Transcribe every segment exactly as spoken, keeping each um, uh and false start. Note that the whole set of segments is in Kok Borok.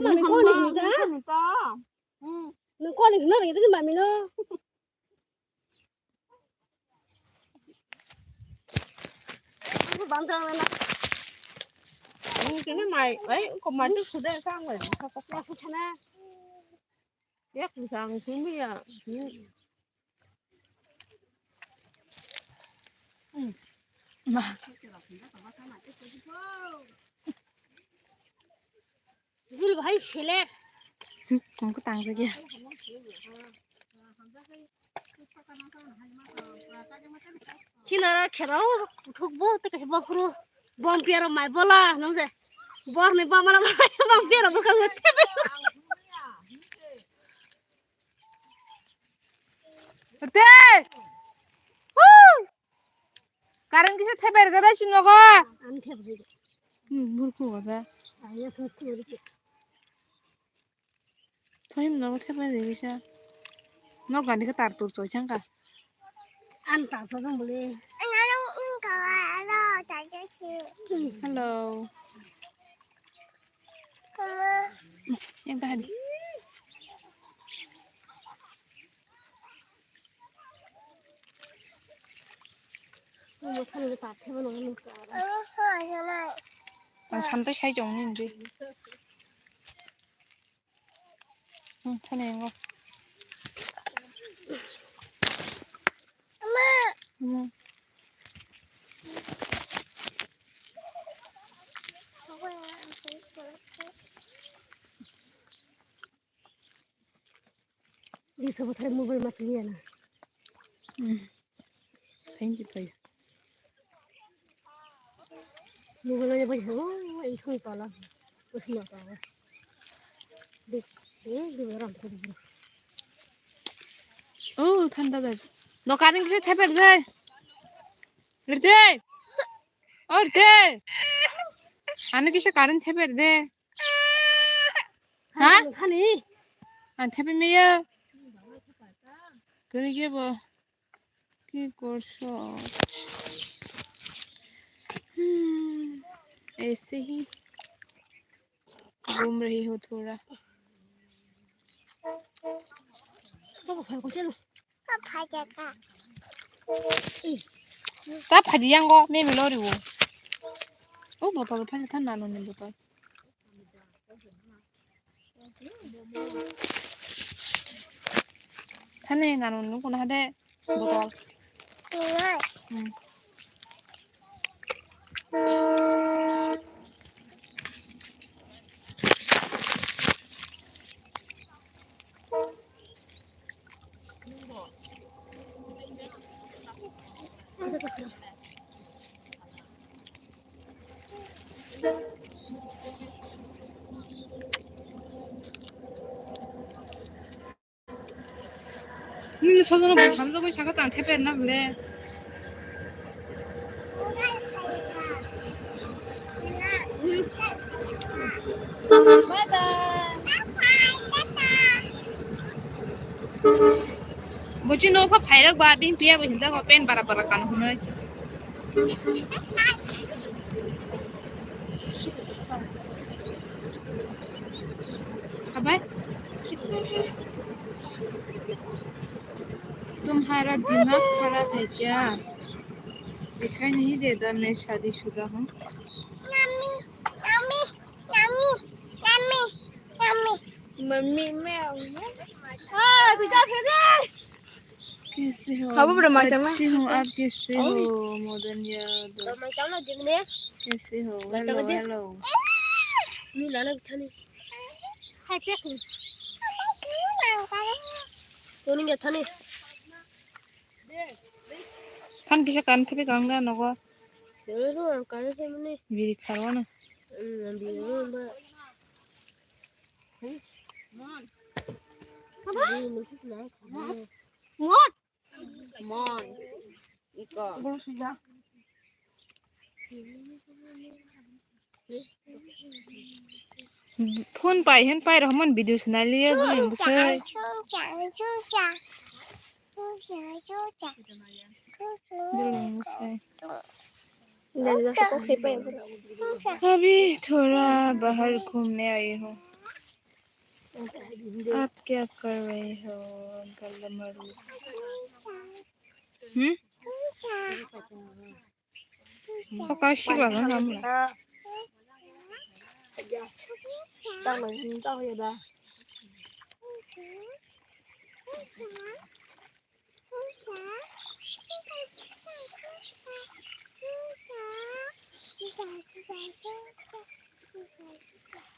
Mami koni hini da? Nung koni hini da mami no? Bang jang na. Ini mai, eh, kok mati sudah sang lagi. Masih sana. Ya, bisa ngising ya. Ma. Jul bhai seler. Kung ko tang lagi. Chinara khera thukbo te kaisa bokru bom piaro mai bola nungse borni bamala mai bom piaro bokang thebe. Te! Woo! Current kisa theber gada sinogo. Ani theber gada. Hmm, burku gada. Ayo thukku burku. Thoim nogo thepai de kisa. No gani ka tar tur choi chang ka. An ta so jong bole. Ang aro ung ka aro ta so si. Hello. Yang tahan. Ang santai sai jong ni ri. Hmm, thani ngo. Ama. Hmm. Di sabo thai mobile ma tiliya na. Hmm. Thank you, thank you. Mobile ma bai ho, ei song pala. Usma pala. Di, di, di ram ko di. Oh, thanda da. No kaning se theper de. Rite. O rite. Ano kisa current theper de. Ha? Khani. An thepe meya. Kani ke bo. Ki korso. Hmm. Aise hi. Ghum rahi ho thoda. Baba, phai ko chalo. Ta phadi yang go, me me lori wo. O botol phai than na no ni botol. Thani nanu nukuna hade botol. Hmm. Nini sojono bo hamjagwi saka chang theper na hwnle. Bwchwi no pha phairak ba bini piya bo hinjago pen bara bara kanu hwnwi. Abai? तुम्हारा दिमाग खराब है क्या? दिखाई नहीं देता मैं शादीशुदा हूँ। मम्मी, मैं आऊंगा। कैसे हो? अच्छी हूँ, आप कैसे हो, मदन यादव? कैसे हो? Hello, hello. Than kisa kan thepe kang da nogo. Biri kharwa na. Mon. Iko. Phone pai hen pai rohman video sinai liya juli musai. Juli musai. अभी थोड़ा बाहर घूमने आई हूँ। आप क्या कर रहे हो, गल्ला मरूस? Hmm? Kok kau sih lah kan kamu lah.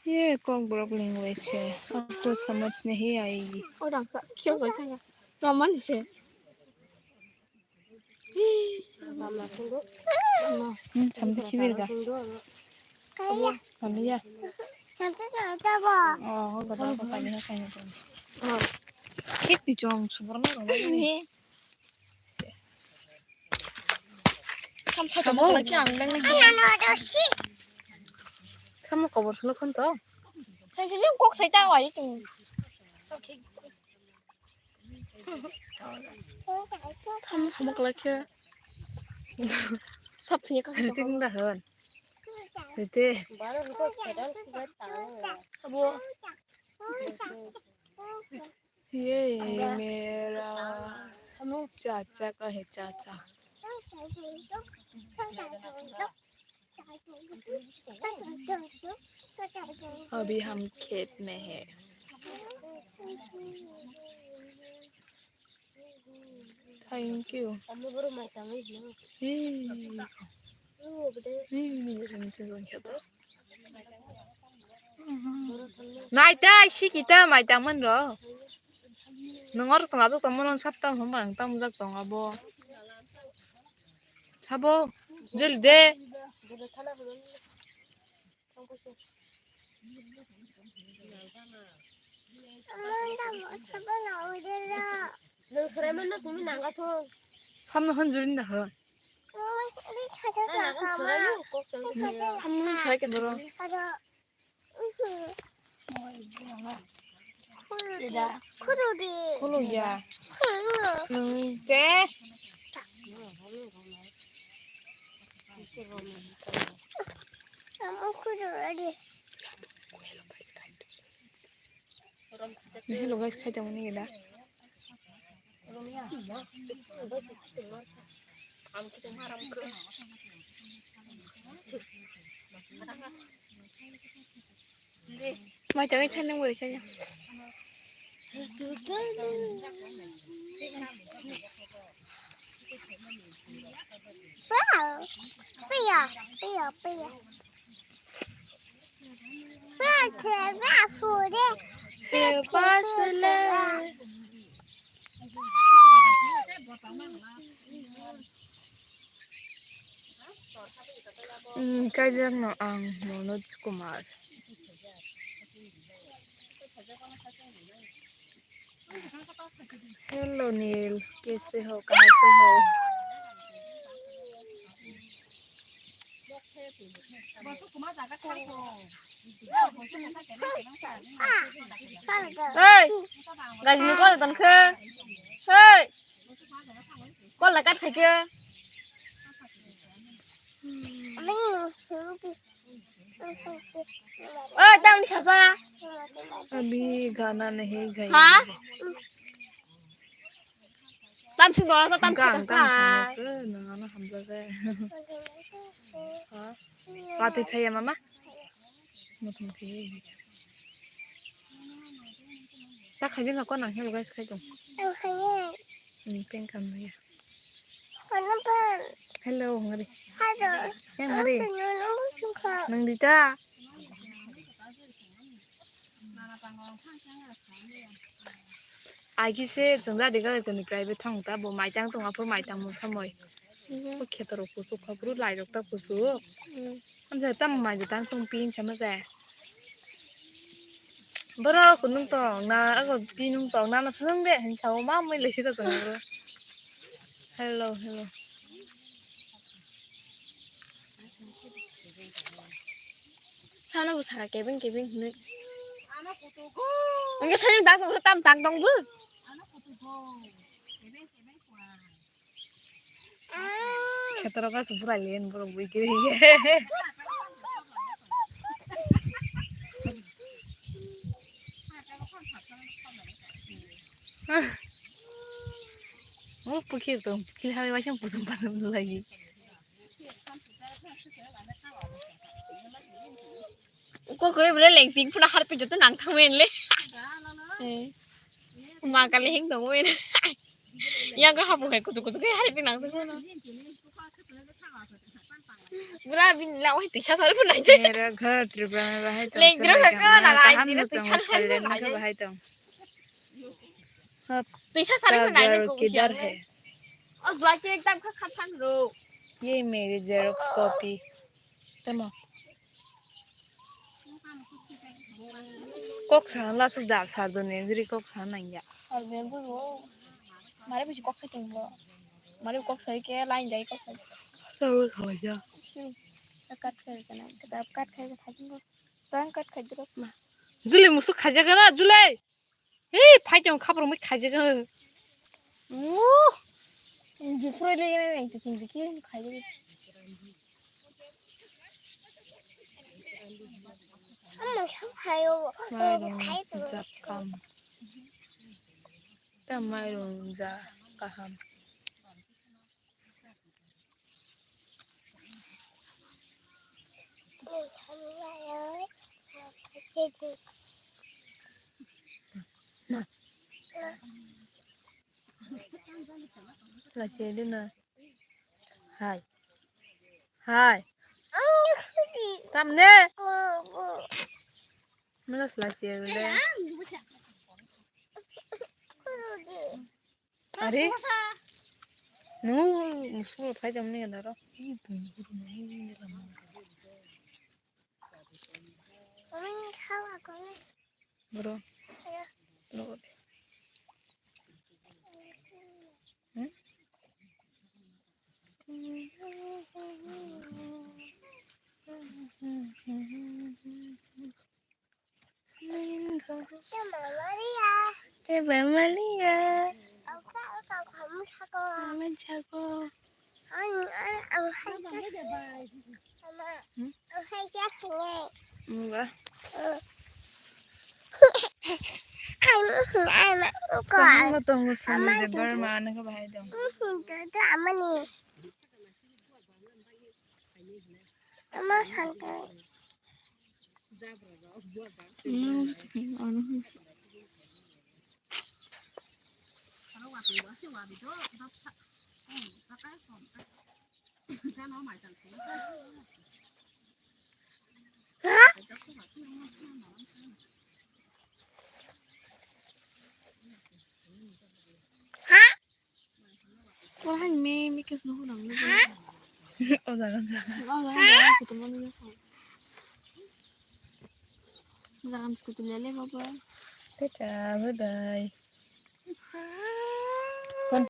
ये कॉकबरॉक लैंग्वेज है, आपको समझ नहीं आएगी। Orang tak kira saya. Roman sih. Hmm, sampai kibir ga. Kaliya. Oh, gada ko kaliya kaya ko. Kek di chong, super na. Sam sa tamo lagi ang dang lagi. Sam kobor selo khon to. Sai sai kok sai ta wai tu. Tham tham kala khe. Sab thini ka. Ritik da hon. Ritik. Abo. ये मेरा चाचा का है, चाचा। अभी हम खेत में है। Thank you. Hey. Hey, ini yang itu yang siapa? Nai ta, si kita mai ta man ro. Nongor tong abo tong mon sapta hom bang tam jak tong abo. Sabo, jel de. Nwng swrai mano simi nang kha thung. Samno hwn juri da hwn. Nwng swrai mano kok chang kha. Samno hwn swrai ke boro. Khuluk ya. Khuluk ya. Khuluk. Nwng je. Amo khuluk adi. Hello guys, khai tongmani gila. Mai tangwi thani wari kanya. Wow. Pia, pia, pia. Kaijakno ang Manoj Kumar. Hello Neil, kaise ho, kahan se ho? Hey, gajini call ton khe. Hey, call la kat khai khe. Oy, tamni sasa. अभी गाना नहीं गाएंगे। हाँ? Tamsing dona sa tamsing dona sa. Nang ano hamjaga. Ha? Pati phaya mama? Mutum phaya. Ta khai din ko nang helo guys khai dong. Ang khai. Ni peng kam ya. Hello, ngari. Hello. Yang ngari. Nang dita. Agi se chwng da diga kani private thang ta bo maitang tong aphuru maitang mo samoi. Ko khetor kusu khobru lai rok ta kusu. Amsa tam mai tang tong pin sama sa. Borok nung tong na, ako pi nung tong na, no swnam de, hin sao ma mui lesi ta tong bro. Hello, hello. Sana bu sara kebeng kebeng hinui. Angke saya tak tak tam tak dong bu. Khetoro ka supura len borok bui kiri. O pukhir tong, pukhir hai waisa pusum pasum lagi. Uko kore bole lengting phuna harpi joto nang thangmen le. Eh. Ma kale hing tong men. Yang ka hapu hai kuchuk kuchuk hai harpi nang thangmen. Bura bin la wai tisa sari phuna je. Mera ghar Tripura mein bahai tong. Lengting ka ka na lai kaham tisa sari phuna je. Bahai tong. Tisa sari phuna je. Kidhar hai? O dua ke ekdam kha kha thang ro. Ye meri xerox copy. Tamo. Kok sa la sa dak sar do ne, diri kok sa nang ya. Ar bel bu ro. Mare bu kok sa tong bo. Mare kok sa ke line jai kok sa. Sa ro sa ja. Kat khai ka na, kat khai ka thajin ko. Tang kat khai dro ma. Jule musuk khaja kana, jule. Hei, phai tong khapor mui khaijak ang. Oh, jufroi le gana nang tikin diki khaijak. Amo sa khayo. Mai rong jak kam. Ta mai rong ja kaham. Lachi dina. Hai. Hai. Tamne. Mula lachi le. Are, nungu musu phai tong ni daro. Bro. Hmm? Teba Maria. Teba Maria. Ang ka, ang ka, kamu sako. Kamu sako. Ang, ang, ang hai ka. Mama. Hmm? Ang hai ka kene. Enggak. Eh. Ang, ang, ang, ang. Tunggu, tunggu, sini. Ama de bar mana ke bahai dong. Hmm, tu, tu ama ni. Ama santai. Wahai me, me kes no hunang no. O jaga, o jaga. O jaga, o jaga, kutumani no. O jaga, kutumani le baba. Tata, bye bye.